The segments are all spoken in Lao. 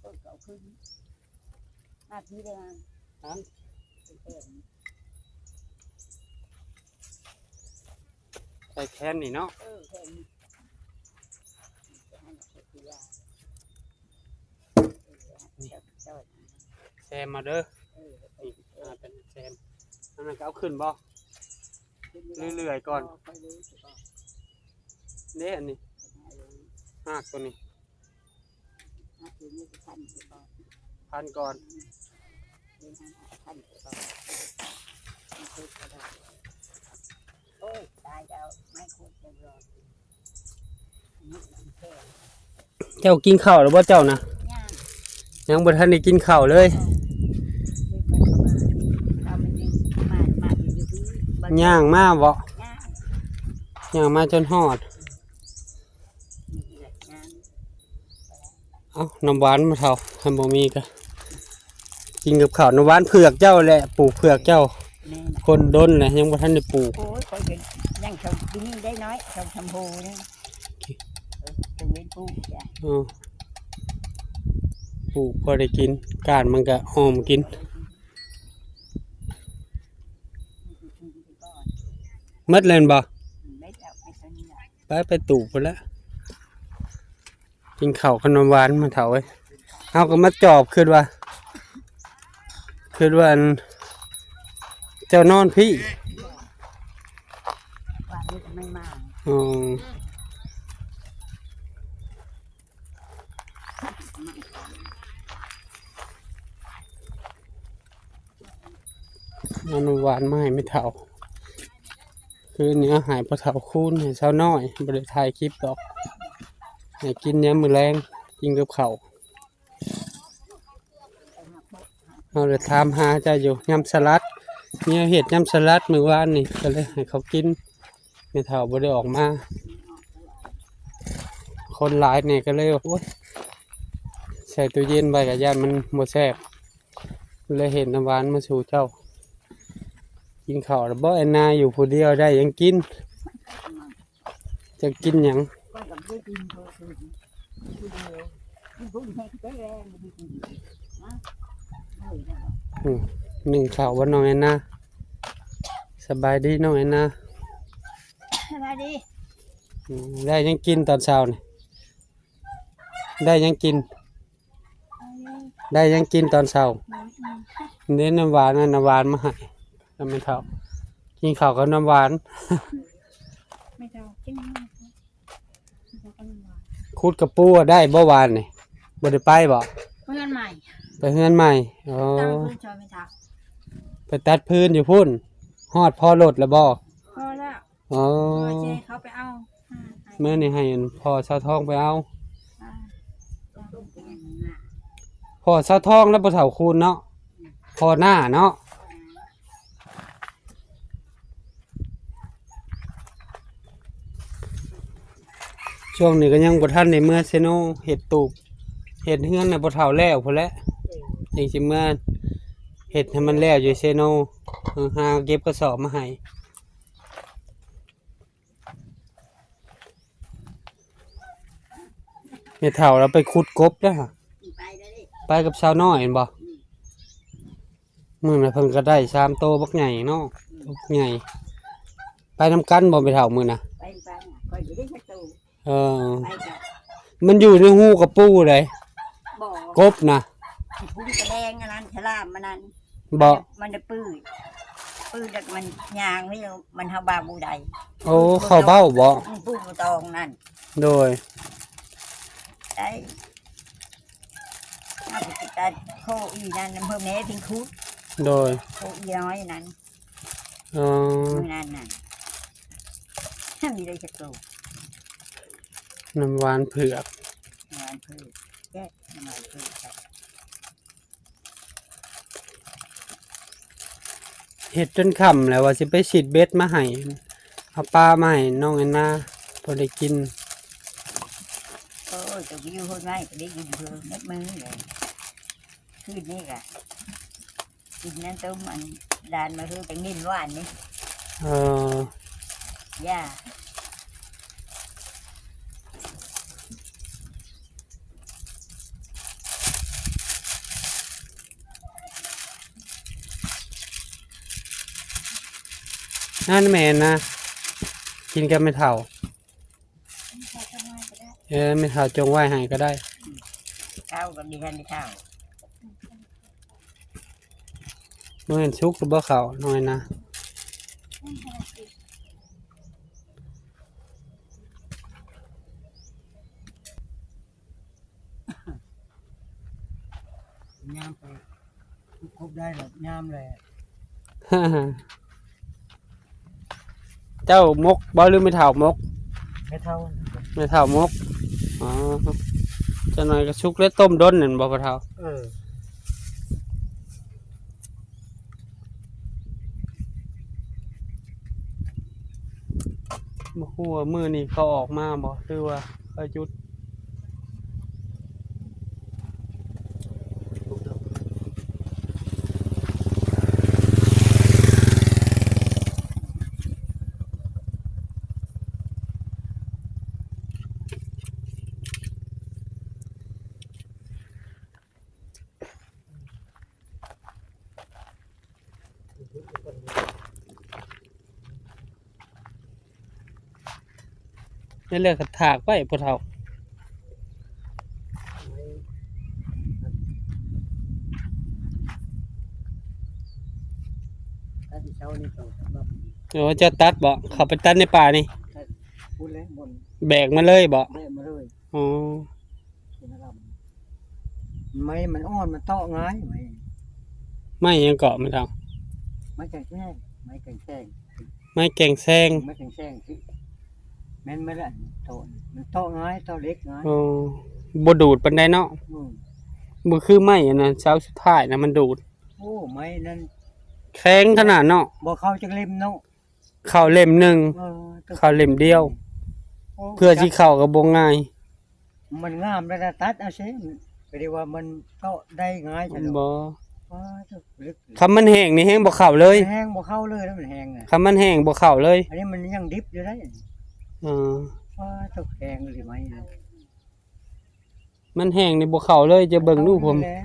เออ ก็เอาขึ้น มาทีเดียว ฮะ เออ ใส่แขนนี่เนาะ เออ แขนนี่ นี่ แซมมาเด้อ เออ นี่ อ่า เป็นแซม อันนั้นก็เอาขึ้นบ่ เรื่อยๆก่อน เด้ อันนี้ หากตัวนี้ พันก่อน โอ้ย ตายแล้ว ไม่ควรจะรอ เจ้ากินข้าวแล้วบ่เจ้านะ ยัง ยังบ่ทันได้กินข้าวเลย ย่างมาบ่ ย่าง ย่างมาจนฮอด นี่แหละย่าง ເອົາ ນ້ຳຫວານມາເຖົ້າ ຄັນບໍ່ມີກໍກິນກັບເຂົ້າ. ນ້ຳຫວານເຜືອກເຈົ້າແຫຼະ ປູກເຜືອກເຈົ້າ ແມ່ນ ຄົນດົນແຫຼະ ຍັງບໍ່ທັນໄດ້ປູກ. ໂອ້ຍ ຂ້ອຍກໍຍັງເຂົ້າປີນີ້ໄດ້ນ້ອຍ ສອງສາມໂຮນີ້ ເອີ ຕະເວນປູກຈ້ະ. ເອີ ປູກພໍໄດ້ກິນ ກ້ານມັນກໍອ້ອມກິນ. ໝົດແລ້ວແມ່ນບໍ່? ໄປ ໄປຕູບພຸ້ນລະ. ກິນເຂົ້າກັບນ້ຳຫວານ ແມ່ເຖົ້າເອີຍ. ເຮົາກໍມາຈອບ ຄິດວ່າ ຄິດວ່າອັນ ເຈົ້ານອນພີ້. ອໍ ເອົານ້ຳຫວານມາໃຫ້ແມ່ເຖົ້າ. ຄືນນີ້ເອົາໃຫ້ພໍ່ເຖົ້າຄູນ ໃຫ້ສາວນ້ອຍ ບໍ່ໄດ້ຖ່າຍຄລິບດອກ. ໃຫ້ກິນຍາມມື້ແລງ ກິນກັບເຂົ້າ. ເຮົາໄດ້ຖາມຫາເຈົ້າຢູ່ ຍຳສະຫຼັດ ເມຍເຮັດຍຳສະຫຼັດມື້ວານນີ້ ກໍເລີຍໃຫ້ເຂົາກິນ. ແມ່ເຖົ້າບໍ່ໄດ້ອອກມາ ຄົນຫຼາຍແດ່ ກໍເລີຍວ່າ ໂອ້ຍ ໃສ່ຕູ້ເຢັນໄວ້ກໍຢ້ານມັນບໍ່ແຊບ ເລີຍເຮັດນ້ຳຫວານມາສູ່ເຈົ້າ. ກິນເຂົ້າແລ້ວບໍ່ ແອນນາ? ຢູ່ຜູ້ດຽວໄດ້ຫຍັງກິນ? ຈະກິນຫຍັງ? ອືມ ໜຶ້ງເຂົ້າບໍ່ ນ້ອງແອນນາ? ສະບາຍດີ ນ້ອງແອນນາ. ສະບາຍດີ. ອືມ ໄດ້ຫຍັງກິນຕອນເຊົ້ານີ້? ໄດ້ຫຍັງກິນ? ໄດ້ຫຍັງກິນຕອນເຊົ້າ? ອືມໆ ນີ້ນ້ຳຫວານ ນ້ຳຫວານມາໃຫ້ ແລ້ວແມ່ເຖົ້າ ກິນເຂົ້າກັບນ້ຳຫວານ. ແມ່ເຖົ້າກິນນ້ຳຫວານ ເຂົ້າກັບນ້ຳຫວານ. ຂຸດກະປູໄດ້ບໍ່ວານນີ້? ບໍ່ໄດ້ໄປບໍ່? ເຮືອນໃໝ່ ໄປເຮືອນໃໝ່. ອໍ ຕັດຟືນຊ່ອຍແມ່ເຖົ້າ ໄປຕັດຟືນຢູ່ພຸ້ນ. ຮອດພໍລົດແລ້ວບໍ່? ພໍແລ້ວ. ອໍ ເຂົາໄປເອົາ ມື້ນີ້ໃຫ້ພໍ່ສາວທອງໄປເອົາ. ພໍ່ສາວທອງແລະພໍ່ເຖົ້າຄູນເນາະ ພໍ່ໜ້າເນາະ. ຊ່ວງນີ້ກໍຍັງບໍ່ທັນໄດ້ເມືອເຊໂນ ເຮັດຕູບ ເຮັດເຮືອນໃຫ້ພໍ່ເຖົ້າແລ້ວພຸ້ນແຫຼະ ຈັ່ງຊິເມືອເຮັດໃຫ້ມັນແລ້ວຢູ່ເຊໂນ. ເອີ ຫາເກັບກະສອບມາໃຫ້. ແມ່ເຖົ້າລາວໄປຂຸດກົບເດ້ ໄປກັບສາວນ້ອຍແມ່ນບໍ່? ມື້ນັ້ນເພິ່ນກໍໄດ້ສາມໂຕບັກໃຫຍ່ເນາະ ບັກໃຫຍ່. ໄປນຳກັນບໍ່ແມ່ເຖົ້າມື້ນະ? ໄປນຳກັນ ຂ້ອຍບໍ່ໄດ້ຈັກໂຕ. ເອີ ໄປກັນ ມັນຢູ່ໃນຮູກະປູໃດ໋ ບໍ່ ກົບນະ ມັນພຸ້ງກະແດງອັນນັ້ນ ສະຫຼາມອັນນັ້ນ. ບໍ່ ມັນໄດ້ປືດ ປືດແລ້ວມັນຍ່າງນີ້ ມັນຫາເວົ້າບໍ່ໄດ້. ໂອ້ ເຂົາເວົ້າບໍ່? ມັນປູກບໍ່ຕອງນັ້ນ. ໂດຍ ໄດ້ ເອົາໄປຕິດຕາໂຄອີນັ້ນ ນຳເພິ່ນແມ່ເພິ່ນຂຸດ. ໂດຍ ໂຄອີນ້ອຍນັ້ນ. ອໍ ມື້ນັ້ນນະ ມີໄດ້ຈັກໂຕ? ນ້ຳຫວານເຜືອກ ນ້ຳຫວານເຜືອກ ແຊບ ນ້ຳຫວານເຜືອກ. ເຮັດຈົນຄ່ຳແລ້ວ ວ່າຊິໄປຊິດເບັດມາໃຫ້ ເອົາປາມາໃຫ້ນ້ອງແອນນາ ພໍໄດ້ກິນ. ໂອ້ຍ ຕົວຢູ່ໂຫດໄມ້ກໍໄດ້ກິນເພິ່ນໝົດມື້ເລີຍ ຄືນນີ້ກະ ກິນນັ້ນຕົ້ມອັນດານມະຮືໄປເໝັນຫວານນີ້. ເອີ ຢ່າ ນັ້ນແມ່ນນະ ກິນກັບແມ່ເຖົ້າ. ເອີ ແມ່ເຖົ້າຈົ່ງໄວ້ໃຫ້ກໍໄດ້. ເຂົ້າກໍມີທັນໄດ້ເຂົ້າ. ບໍ່ແມ່ນສຸກຫຼືບໍ່ເຂົ້ານ້ອຍນະ? ຍາມໄປ ຄົບໄດ້ແລ້ວຍາມແລ້ວ. ເຈົ້າໝົກບໍ່ ຫຼືແມ່ເຖົ້າໝົກ? ແມ່ເຖົ້າ ແມ່ເຖົ້າໝົກ. ອໍ ຈັກໜ້ອຍກໍສຸກແລ້ວ. ຕົ້ມດົນນັ້ນບໍ່ພໍ່ເຖົ້າ? ເອີ ບໍ່ຮູ້ວ່າມື້ນີ້ເຂົາອອກມາບໍ່ ຫຼືວ່າເຂົາຢຸດ? ນັ້ນແຫຼະ ກໍຖາກໄວ້ພໍ່ເຖົ້າ. ຕັດເຊົ້ານີ້ເຂົາ ໂອ້ ເຈົ້າຕັດບໍ? ເຂົາໄປຕັດໃນປ່ານີ້ ຕັດພຸ້ນແຫຼະ ບ່ອນ ແບກມາເລີຍບໍ? ແບກມາເລີຍ. ອໍ ໄມ້ມັນອ່ອນ ມັນເຕາະງ່າຍ ໄມ້ ໄມ້ຫຍັງເກາະແມ່ເຖົ້າ? ໄມ້ແກງແຊງ ໄມ້ແກງແຊງ ໄມ້ແກງແຊງ ໄມ້ແກງແຊງ ແມ່ນໝົດແຫຼະ ເຕາະ ມັນເຕາະງ່າຍ ເຕາະເຫຼັກງ່າຍ. ໂອ້ ບໍ່ດູດປານໃດເນາະ. ອືມ ບໍ່ຄືໄມ້ອັນນັ້ນ ເສົາສຸດທ້າຍນະ ມັນດູດ. ໂອ້ ໄມ້ນັ້ນແຂງຂະໜາດເນາະ ບໍ່ເຂົ້າຈັກເຫຼັ້ມເນາະ. ເຂົ້າເຫຼັ້ມໜຶ່ງ ເອີ ເຂົ້າເຫຼັ້ມດຽວ ໂອ້ ເພື່ອຊິເຂົ້າກໍບໍ່ງ່າຍ. ມັນງາມແລ້ວຕັດເອົາເຊ ກໍໄດ້ວ່າມັນເກາະໄດ້ງ່າຍຊະດອກ. ບໍ່ ວ້າ ເລິກ ຄັນມັນແຫ້ງນີ້ແຮງບໍ່ເຂົ້າເລີຍ ມັນແຫ້ງບໍ່ເຂົ້າເລີຍ ແລ້ວມັນແຫ້ງນະ ຄັນມັນແຫ້ງບໍ່ເຂົ້າເລີຍ. ອັນນີ້ມັນຍັງດິບຢູ່ໄດ໋. ເອີ ວ້າ ຕົກແຂງອີ່ຫຼີໄມ້ນະ. ມັນແຫ້ງນີ້ບໍ່ເຂົ້າເລີຍ ຈະເບິ່ງດູ ເຂົ້າຢູ່ ຜົມ ແລ້ວ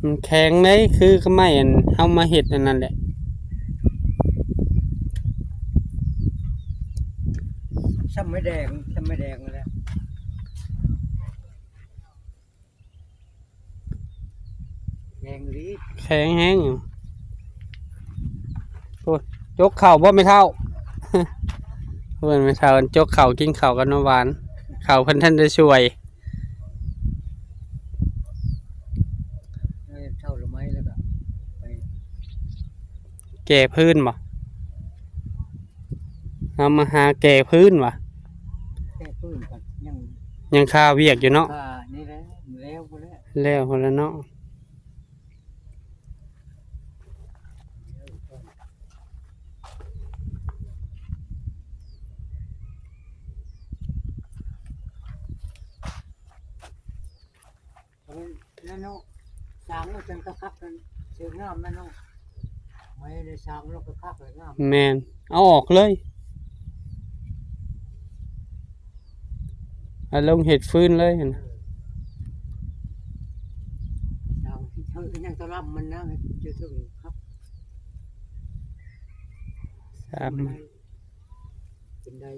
ມັນແຂງເດ້ ຄືກັບໄມ້ອັນເຮົາມາເຮັດອັນນັ້ນແຫຼະ. ສ່ຳໄມ້ແດງ ສ່ຳໄມ້ແດງນັ້ນແຫຼະ ແຂງອີ່ຫຼີ ແຂງແຮງຢູ່. ໂອ້ ຈົກເຂົ້າບໍ່ແມ່ເຖົ້າ? ເພິ່ນແມ່ເຖົ້າຈົກເຂົ້າ ກິນເຂົ້າກັບນ້ຳຫວານ ເຂົ້າເພິ່ນທັນໄດ້ສວຍ. ເອີ ເຖົ້າລະໄມ້ແລ້ວກໍໄປແກ່ພື້ນບໍ? ເຮົາມາຫາແກ່ພື້ນຫວາ? ແກ່ພື້ນກໍຍັງ ຍັງຄາວຽກຢູ່ເນາະ. ຄານີ້ແຫຼະ ແລ້ວພຸ້ນແຫຼະ ແລ້ວພຸ້ນແຫຼະເນາະ. ນັ້ນເນາະ ສາງມັນຈັ່ງຄັກໆ ມັນເຊີງງາມນັ້ນເນາະ ໄມ້ໃນສາງມັນກໍຄັກແລ້ວງາມ. ແມ່ນ ເອົາອອກເລີຍ ເອົາລົງເຮັດຟືນເລີຍຫັ້ນ. ເອີ ສາງທີ່ເທິງຍັງຕະລຳມັນນະ ເຈົ້າເທິງຄັກ ສາມ ເປັນໄດ້.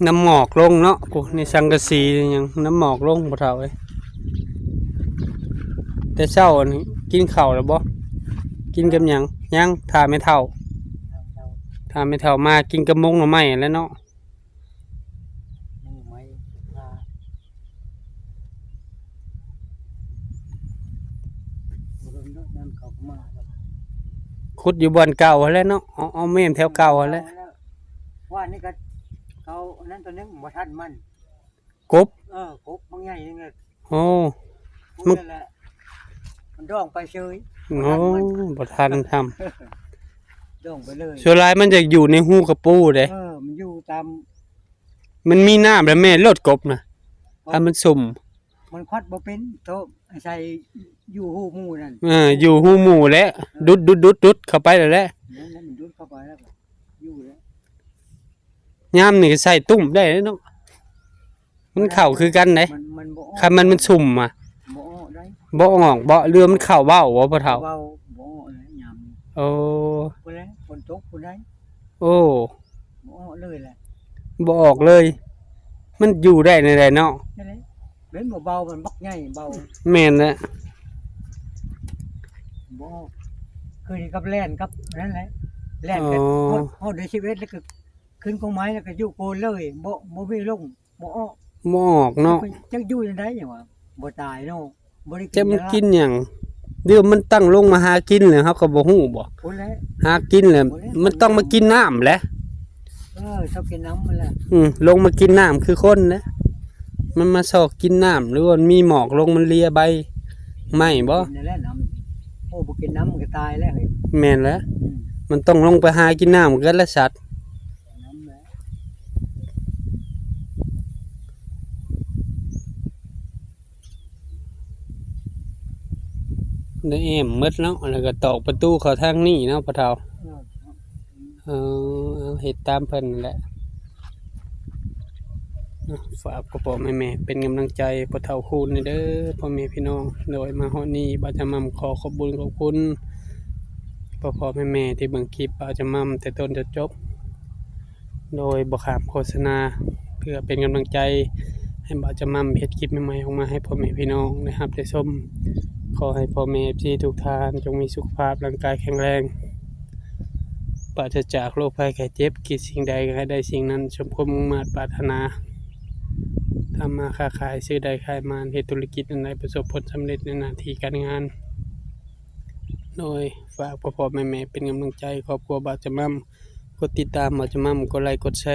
ນ້ຳໝອກລົງເນາະ ໂອ້ ນີ້ສັງກະສີນີ້ຫຍັງ ນ້ຳໝອກລົງພໍ່ເຖົ້າເອີຍ. ແຕ່ເຊົ້ານີ້ກິນເຂົ້າແລ້ວບໍ່? ກິນກັບຫຍັງ? ຍັງ ຖ້າແມ່ເຖົ້າ ຖ້າແມ່ເຖົ້າມາ ກິນກັບໝົກໜໍ່ໄມ້ຫັ້ນແຫຼະເນາະ. ໜໍ່ໄມ້ ອ່າ ເບິ່ງເນາະ ຍາມເຂົາມາແລ້ວ ຂຸດຢູ່ບ່ອນເກົ່າຫັ້ນແຫຼະເນາະ ເອົາ ເອົາແມ່ນແຖວເກົ່າຫັ້ນແຫຼະ. ວ່ານີ້ກໍເຂົາອັນນັ້ນຕົວໜຶ່ງບໍ່ທັນມັນ ກົບ ເອີ ກົບບັກໃຫຍ່ໜຶ່ງ. ໂອ້ ມັນ ນັ້ນແຫຼະ ມັນດອງໄປເສີຍ. ໂອ້ ບໍ່ທັນມັນ ບໍ່ທັນຊ້ຳ ດອງໄປເລີຍ. ສ່ວນຫຼາຍມັນຈະຢູ່ໃນຮູກະປູເດ້. ເອີ ມັນຢູ່ຕາມ ມັນມີນ້ຳແລ້ວແມ່ນໂລດກົບນະ ເອີ ຄັນມັນຊຸ່ມ ມັນຄວັດບໍ່ເປັນ ໂຕໃສ່ຢູ່ຮູໝູ່ນັ້ນ. ເອີ ຢູ່ຮູໝູ່ແຫຼະ ເອີ ດຸດໆໆໆ ເຂົ້າໄປແລ້ວແຫຼະ. ນັ້ນແຫຼະ ມັນດຸດເຂົ້າໄປແລ້ວກໍຢູ່ແລ້ວ. ຍາມນີ້ກໍໃສ່ຕຸ້ມໄດ້ເນາະ ມັນເຂົ້າຄືກັນເດ້. ມັນ ມັນບໍ່ອອກ ຄັນມັນ ມັນຊຸ່ມອະ ບໍ່ອອກໄດ້ ບໍ່ອອກບໍ ຫຼືວ່າມັນເຂົ້າເວົ້າບໍພໍ່ເຖົ້າ? ເວົ້າບໍ່ອອກແລ້ວຍາມນີ້. ໂອ້ ພຸ້ນແຫຼະ ຝົນຕົກພຸ້ນໄດ໋. ໂອ້ ບໍ່ອອກເລີຍແຫຼະ ບໍ່ອອກເລີຍ. ມັນຢູ່ໄດ້ແນວໃດເນາະ? ນັ້ນແຫຼະ ເຫັນບໍ່ ເບົາ ມັນບັກໃຫຍ່ ເບົາ. ແມ່ນແຫຼະ ບໍ່ອອກ ຄືກັບແລ່ນກັບນັ້ນແຫຼະ ແລ່ນກັບ ອໍ ຮອດ ຮອດເດືອນສິບເອັດ ແລ້ວກໍຂຶ້ນກົງໄມ້ ແລ້ວກໍຢູ່ໂກນເລີຍ ບໍ່ ບໍ່ມີລົງ ບໍ່ອອກ ບໍ່ອອກເນາະ. ຈັກຢູ່ຈັ່ງໃດຫຍັງວ່າ ບໍ່ຕາຍເນາະ. ບໍ່ໄດ້ກິນ ຈັກມັນກິນຫຍັງ ຫຼືວ່າມັນຕັ້ງລົງມາຫາກິນແລ້ວ ເຮົາກໍບໍ່ຮູ້ບໍ? ພຸ້ນແຫຼະ ຫາກິນແລ້ວ ພຸ້ນແຫຼະ ມັນຕ້ອງມາກິນນ້ຳແຫຼະ. ເອີ ຕ້ອງກິນນ້ຳຫັ້ນແຫຼະ. ອືມ ລົງມາກິນນ້ຳຄືຄົນແຫຼະ ມັນມາຊອກກິນນ້ຳ ຫຼືວ່າມັນມີໝອກລົງ ມັນເລຍໃບໄມ້ບໍ? ກິນນັ້ນແຫຼະນ້ຳ. ໂອ້ ບໍ່ກິນນ້ຳມັນກໍຕາຍແລ້ວເຮີ້ຍ. ແມ່ນແຫຼະ ອືມ ມັນຕ້ອງລົງໄປຫາກິນນ້ຳກັນແຫຼະສັດ. ໄດ້ແອ້ມໝົດເນາະ ແລ້ວກໍຕອກປະຕູເຂົ້າທາງນີ້ເນາະພໍ່ເຖົ້າ. ເອີ ເອີ ເອົາເຮັດຕາມເພິ່ນນັ້ນແຫຼະ. ຝາກພໍ່ໆແມ່ໆເປັນກຳລັງໃຈພໍ່ເຖົ້າຄູນແດ່ເດີ ພໍ່ແມ່ພີ່ນ້ອງ. ໂດຍ ມາຮອດນີ້ ບ່າວຈຳມ່ຳຂໍຂອບບຸນຂອບຄຸນ ພໍ່ໆແມ່ໆທີ່ເບິ່ງຄລິບບ່າວຈະໝ່ຳແຕ່ຕົ້ນຈົນຈົບ ໂດຍບໍ່ຂ້າມໂຄສະນາ ເພື່ອເປັນກຳລັງໃຈໃຫ້ບ່າວຈະໝ່ຳເຮັດຄລິບໃໝ່ໆອອກມາໃຫ້ພໍ່ແມ່ພີ່ນ້ອງໄດ້ຮັບໄດ້ຊົມ. ຂໍໃຫ້ພໍ່ແມ່ເອັຟຊີທຸກທ່ານຈົ່ງມີສຸຂະພາບຮ່າງກາຍແຂງແຮງ ປາສະຈາກໂລກໄພໄຂ້ເຈັບ, ຄິດສິ່ງໃດກໍໃຫ້ໄດ້ສິ່ງນັ້ນ ສົມຄວາມມຸ່ງມາດປາດຖະໜາ, ທຳມາຄ້າຂາຍ, ຊື້ໄດ້ຂາຍໝານ, ເຮັດທຸລະກິດອັນໃດປະສົບຜົນສຳເລັດໃນໜ້າທີ່ການງານ. ໂດຍ ຝາກພໍ່ໆແມ່ໆເປັນກຳລັງໃຈຄອບຄົວບ່າວຈະໝ່ຳ, ກົດຕິດຕາມບ່າວຈະໝ່ຳ, ກົດໄລກ໌ ກົດແຊ,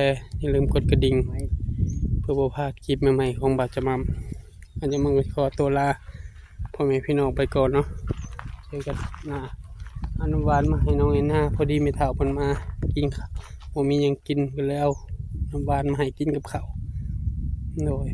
ຢ່າລືມກົດກະດິ່ງ ເພື່ອບໍ່ພາດຄລິບໃໝ່ໆຂອງບ່າວຈະໝ່ຳ. ບ່າວຈະໝ່ຳກໍຂໍຕົວລາພໍ່ແມ່ພີ່ນ້ອງໄປກ່ອນເນາະ, ເຈີກັນໜ້າ. ເອົານ້ຳຫວານມາໃຫ້ນ້ອງແອນນາ, ພໍດີແມ່ເຖົ້າເພິ່ນມາກິນ ບໍ່ມີຫຍັງກິນກໍເລີຍເອົານ້ຳຫວານມາໃຫ້ກິນກັບເຂົ້າ. ໂດຍ